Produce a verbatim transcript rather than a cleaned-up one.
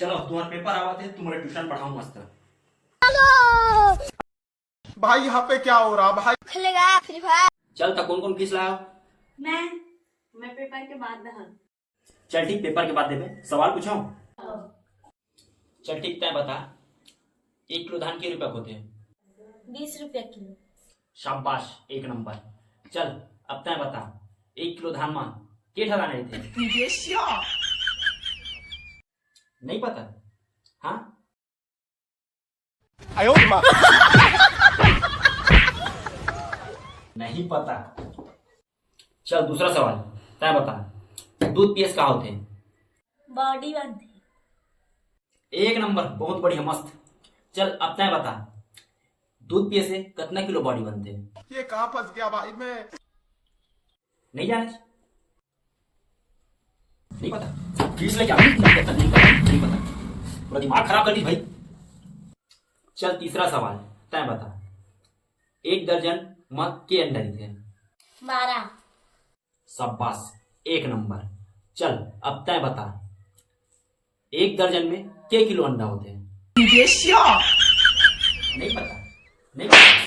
चलो, तुम्हारा पेपर आवा थे, तुम्हारे ट्यूशन पढ़ाऊं मस्त। भाई, यहाँ पे क्या हो रहा भाई? खेलेगा फ्री फायर। चल, त कौन कौन किस लाया? मैं। मैं पेपर के बाद दहा। चल ठीक, पेपर के बाद देबे। सवाल पूछो। चल ठीक, तय बता, एक किलो धान के रुपया होते? बीस रुपया किलो। शाबाश, एक नंबर। चल, अब तय बता, एक किलो धान में के ठा दाना रहते? नहीं पता? हाँ, नहीं पता। चल, दूसरा सवाल, तय बता, दूध पिए से का होते? बॉडी बनते। एक नंबर, बहुत बढ़िया, मस्त। चल, अब तय बता, दूध पिए से कितना किलो बॉडी बनते? ये कहाँ फंस गया भाई मैं? नहीं जाने? नहीं पता। फीस लेके आ, नहीं पता, नहीं पता, नहीं पता। पूरा दिमाग खराब कर दी भाई। चल, तीसरा सवाल, तय बता, एक दर्जन म के अंडा रहिथे? बारह। शाबाश, एक नंबर। चल, अब तय बता, एक दर्जन में के किलो अंडा होते हैं? नहीं पता, नहीं पता।